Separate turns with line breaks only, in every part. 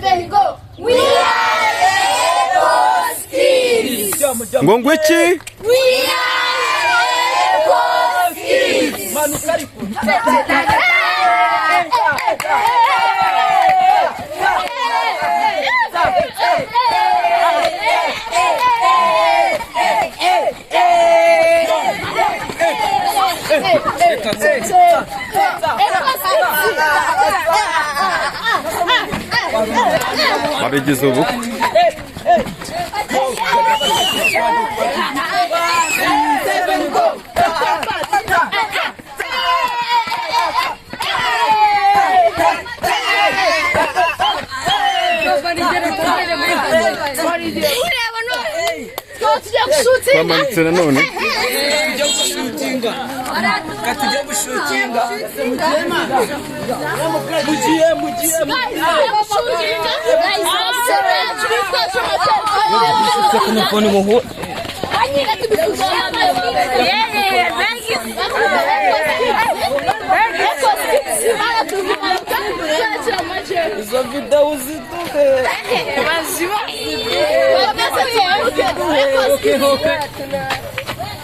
7 go. We are Ecos Kids.
Ngo ngwiki?
We are Ecos Kids.
Manuka ariko.
Babigize ubukwe. Bamanutse nanone.
Tujya gushutinga. Mugiye mugiye. Izo video ziduhe.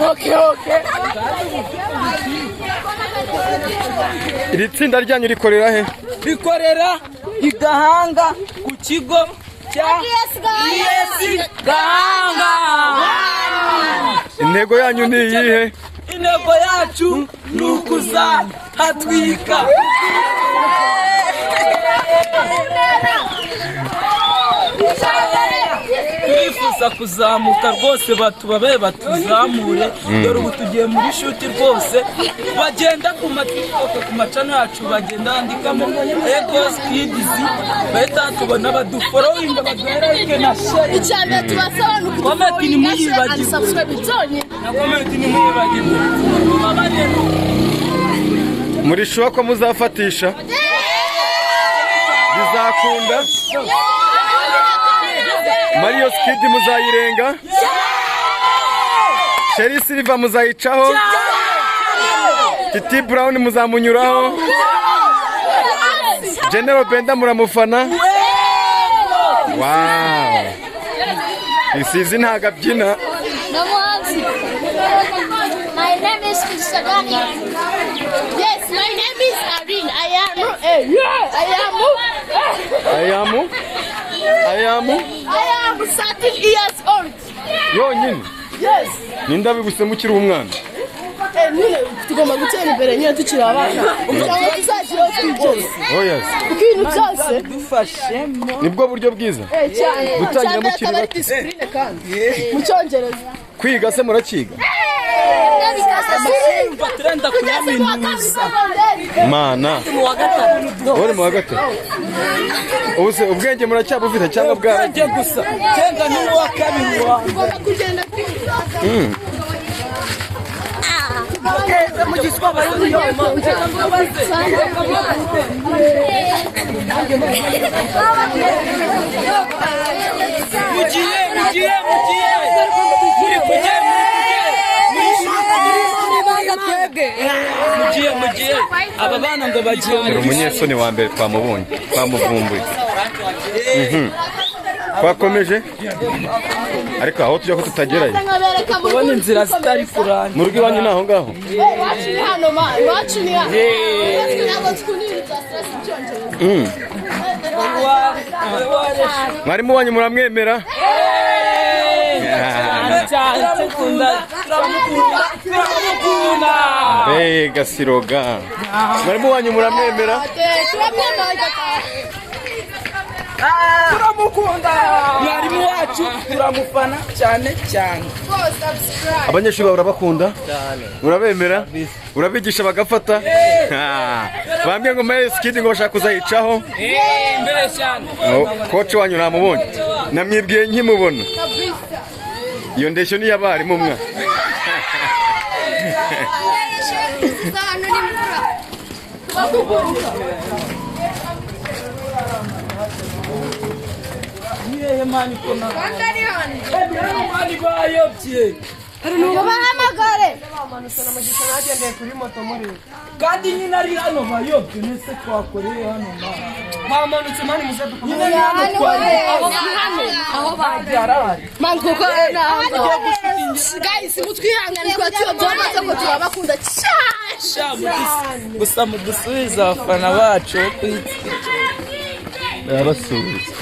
Okay.
Iri tsinda ryanyu rikorera he?
Rikorera i Gahanga ku kigo cya ES Gahanga.
Intego yanyu ni iyihe?
Intego yacu ni ukuzahatwika. Turifuza kuzamuka rwose, batubabe batuzamure. Dore ubu tugiye muri shuti rwose, bagenda ku maTikTok, ku macano yacu, bagenda bandikamo Ecos Kids, bahita tubona badufollowinga, baduhere like na share.
Icya tubasaba ni
Comment ntimuyibagirwe.
Subscribe byonyine.
Na comment ntimuyibagirwe. Tubabarire.
Muri shuwa ko muzafatisha bizakunda. Mario Skid muzayirenga. Sherry Silver muzayicaho. Titi Brown muzamunyuraho. General Benda muramufana. Wow. Isizi ntago abyina.
My name is Sadani. Yes, my name is Irene. I am 13 years old.
Yonyine.
Yes.
Ninda biguse mukiri umwana.
Nyine tugomba gutera imbere nyine tukiri abana. Kugira ngo tuzagire aho twigeze.
Oh yes.
Kuko ibintu byose
dufashemo.
Nibwo buryo bwiza.
Cyane.
Gutangira mukiri bato.
Discipline kandi. Mu Cyongereza.
Kwiga se murakiga?
Turenda kuyaminuza.
Mana. Uri mu wa gatatu. Ubuse ubwenge muracyabufite cyangwa bwaragiye?
Ubwenge gusa. Cyenda ni uwa kabiri wa.
Tugomba kugenda kwiga.
Mugiye aba bana ngo bagiye.
Umunyesoni wa mbere twamubonye, twamuvumbuye. Twakomeje ariko aho tujya ko tutagerayo.
Ubona inzira zitari kurana.
Mu rugo iwanyu ni aho ngaho?
Iwacu ni hano ma, iwacu ni hano.
Mwarimu wanyu muramwemera? Mbega siroga. Mwarimu wanyu muramwemera?
Turamukunda. Mwarimu wacu turamufana cyane cyane.
Abanyeshuri bawe urabakunda? Urabemera? Urabigisha bagafata? Bambwiye ngo Mario Skid ngo bashaka kuzayicaho.
Imbere cyane.
Coach wanyu namubonye. Namwibwiye nkimubona. Iyo ndeshyo ni y'abarimu mwa.
Mani bayobye.
Bahamagare. Bamanutse na Mugisha nagendeye kuri moto muri.
Kandi nyine ari hano bayobye nese twakoreye hano mama.
Bamanutse mani muze dukomeze.
Nyine hano twakoreye aho bagiye arahari.
Man kuko guys mutwihangane kwa tuyobye amaze ko turabakunda cyane.
Gusa mudusubize abafana bacu
Barabasubiza.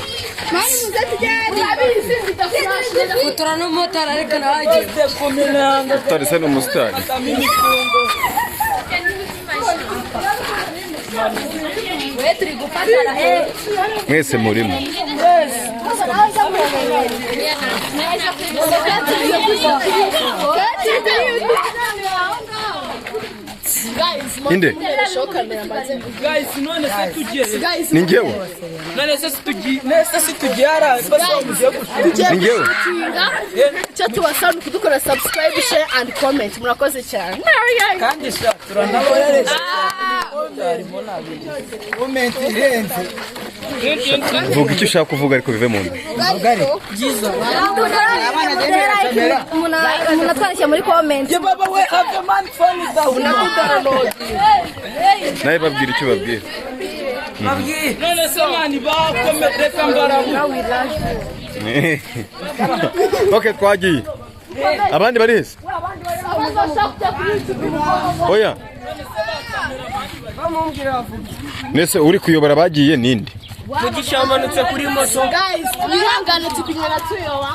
Mani muze tujyane. Urabizi ndafurashi.
Fotora n'umumotari ariko nawe
Motari se ni umusitari. Mwese murimo. Inde?
Guys none se tugiye.
Ni njyewe?
None se tugiye. Nese se tugiye ara
Ni njyewe?
Icyo tubasaba ni kudukora subscribe, share and comment. Murakoze cyane.
Kandi sha turanabohereza.
Comment irenze.
Vuga icyo ushaka kuvuga ariko bive mu nda.
Umuntu atwandikiye muri comment.
Ye baba we have man phone down.
Nawe babwira icyo babwira.
None se mani bakomeze mbarabu.
Okay twagiye. Abandi bari hese? Oya. Nese uri kuyobora bagiye ninde?
Mugisha yamanutse kuri moto. Guys, wihangane tukunyara tuyoba.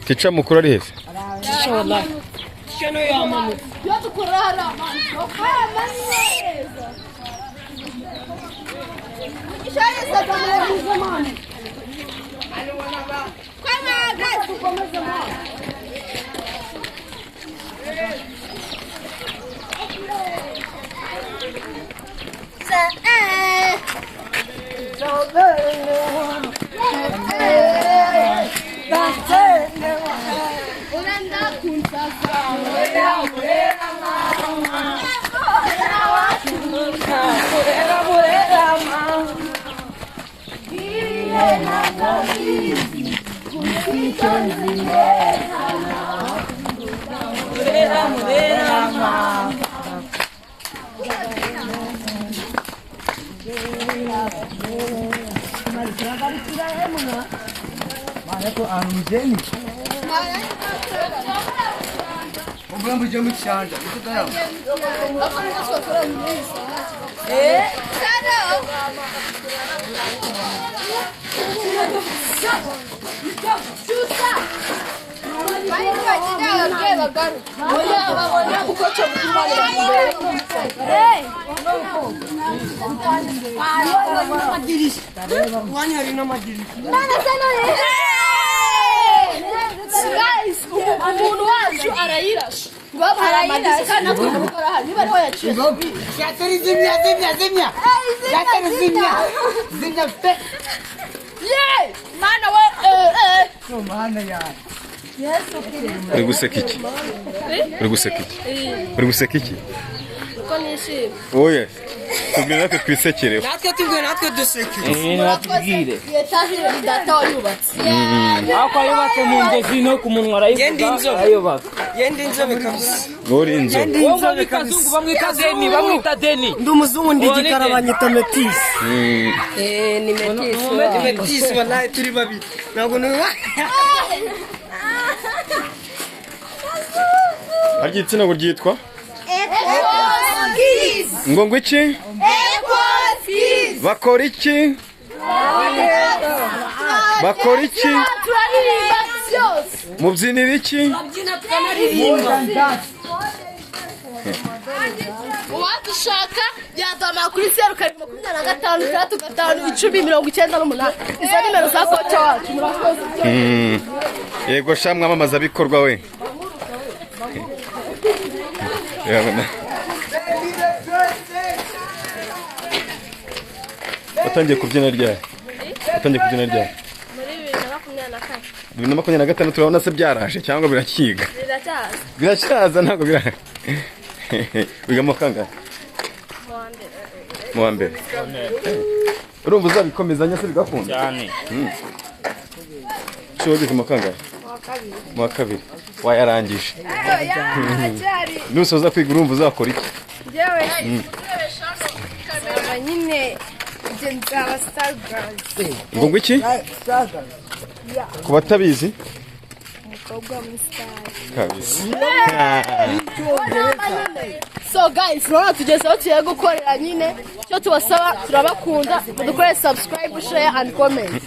Tica mukuru ari hese?
Tica wallahi. Tica no yamanutse. Yo dukorara man. Mugisha yese man. Kwama guys dukomeze man. Guys, umuntu wacu arayirasha.
Zimya zimya zimya. Zimya zimya pe.
Ye, mana we
Mana yawe.
Uri guseka iki? Uri guseka iki? Uri guseka iki?
Uko nishimye.
Oye. Tubwire natwe twisekere.
Natwe tubwire natwe duseke.
Natubwire.
Yetahire data wayubatse.
Ako yubatse mu nzozi no ku munwa arayubatse. Ayubaka.
Yende inzobe kabisa.
Uri inzobe.
Wowe kazungu bamwita Deni, bamwita Deni.
Ndi umuzungu ndi igikara banyita Metis.
Ni Metis.
Ndi Metis wallahi turi babiri. Ntabwo ni
Harya igitsina ngo ryitwa? Ngo ngo iki? Bakora iki? Bakora iki? Mubyinira iki?
Uwadushaka yaduhamagara kuri 0 7 25 6 5 10 98. Izo nimero za kocha wacu. Murakoze.
Yego sha mwamamaza bikorwa we. Watangiye kubyina ryari? Watangiye kubyina ryari?
Muri 2024.
2025 turabona se byaraje cyangwa birakiga?
Biracyaza.
Biracyaza ntabwo biraje. Wiga mu kangahe? Mu wa mbere. Urumva uzabikomezanya se bigakunda?
Cyane.
Cyo wiga mu kangahe? Mu wa kabiri. Wayarangije?
Aracyari.
Nusoza kwiga urumva uzakora iki?
Njyewe nzaba nyine, njye nzaba star girls.
Ngo iki ku batabizi?
Umukobwa muri star.
Kabisa.
So guys, urabona tugeze aho tugiye gukorera nyine. Icyo tubasaba, turabakunda, mudukorere subscribe, share and comment.